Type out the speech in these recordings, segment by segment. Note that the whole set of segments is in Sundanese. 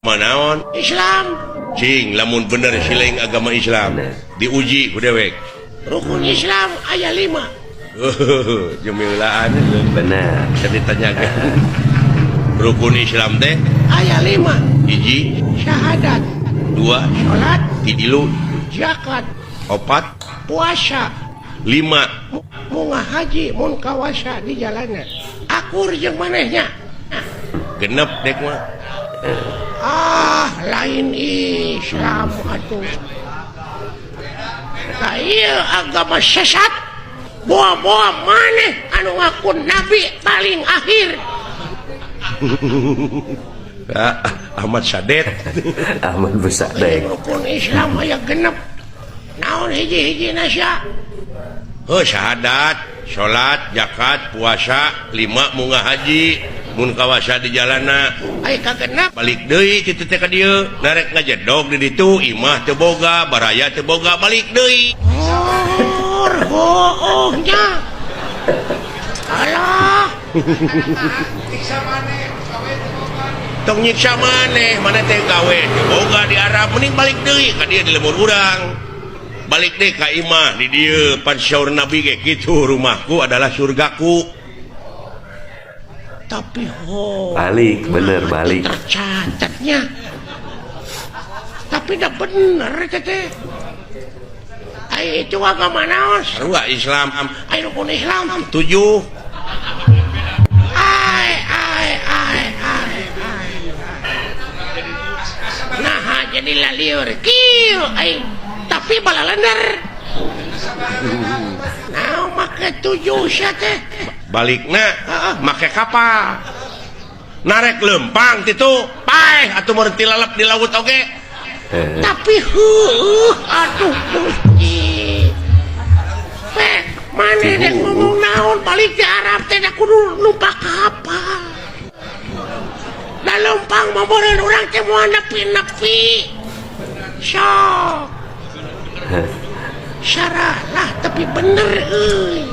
Naon? Islam. Cing, lamun bener sileng agama Islam. Bener. Diuji ku dewek. Rukun Islam aya 5. Jemilaan. Bener. Saya ditanyakan. Rukun Islam teh aya 5. 1, syahadat, 2, salat, 3, zakat, 4, puasa, 5. Munga haji mun kawasa di jalanan. Akur jeung manehnya. Genep dek mah. Ah, lain Islam atuh. Nah, ieu agama sesat. Boa-boa maneh anu ngaku nabi paling akhir. Ah, Ahmad Sadet. Ahmad Busadek. Rukun Islam aya 6. Naon hiji-hiji nasya? Oh, syahadat, salat, zakat, puasa, 5 munga haji, mun kawasa di jalana. Ai kagenep balik deui kitu teh ka dieu, narek ngajedog di ditu, imah teu boga, baraya teu boga, balik deui. Oh, hooh nya. Alah. Tong nyiksa maneh, maneh teh gawe teu boga di Arab, mending balik deui ka dieu di lembur urang. Balik deh ka imah di dieu, pan syaur Nabi ge kitu, rumahku adalah surgaku. Tapi ho, balik bener balik. Tercatatnya. Tapi dah bener teh. Ai itu agama naon? Sarua Islam. Ai rukun Islam 7. Ai ai ai ai. Nah, jadi lalieur kieu ai. Tapi balalender. Nah, make 7 sia teh. Balikna make kapal. Narek lempang titu, paeh atuh mun tilalep di laut oge. Tapi heueuh atuh Gusti. Pek, maneh dek ngomong naon balik di Arab teh da kudu numpak kapal. Da lempang mah meureun urang teh moal nepi-nepi. Sok. Saralah tapi bener euy.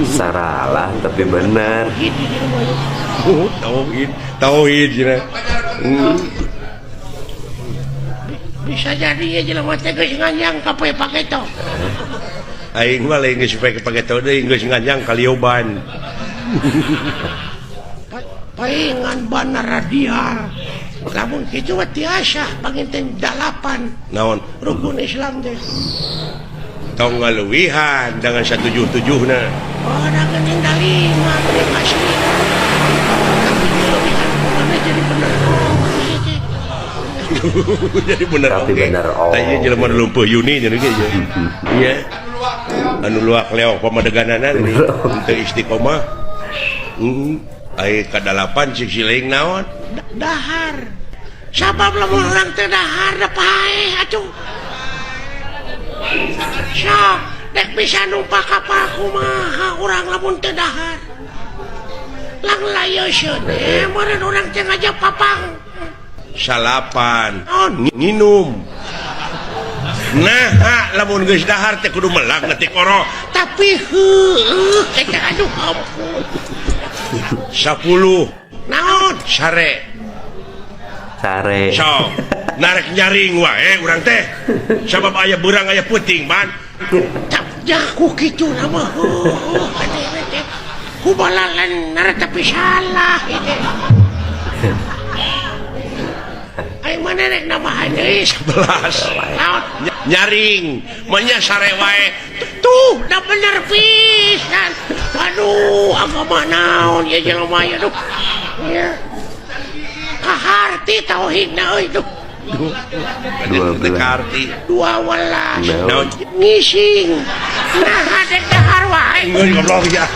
Saralah tapi bener. Oh, tauhid, tauhid cenah. Bisa jadi ya jelema teh geus nganjang ka poe paketo. Aing mah lain geus poe paketo deui, geus nganjang ka lioban. Paingan bana radial. Lamun kitu mah tiasa panginten 8. Naon? Rukun Islam teh. Tong ngaluwihan dengan 177na. Oh, da geuning da 5 geuning asli. Tapi dileuwihan kumaha jadi bener. Jadi bener tapi oge. Bener oge. Tah ieu jelema nu lumpuh Yuni jadi ge ieu. Iya. Anu luak leok pamadeganana ini teu istiqomah. Ai ka-8 cik siling naon? Dahar. Sabab lamun urang teh dahar da paeh atuh. Sok dek bisa numpak kapal kumaha urang lamun teu dahar. Lang layoseun meureun urang teh ngajak papang. 9. Oh, nginum. Nah, lamun geus dahar teh kudu melak na tikoro. Tapi heueuh eta aduh ampun. 10. Naon? Sare. Sare. Sok, narek nyaring wae urang teh. Sabab aya beurang aya peuting, man. Tap jaku kitu na mah. Heueuh aneh teh. Kubalalan tapi salah ieu. Aing mana rek nambahan deui 11. Naon? Nyaring, manya sare wae. Tuh, da bener pisan. Aduh, agama naon ya jelema ya aduh. Ya. Kaharti tauhidna euy tuh. 12. Kaharti. 12. Naon? Ngising. Nah, dek dahar wae. Geus goblok ya.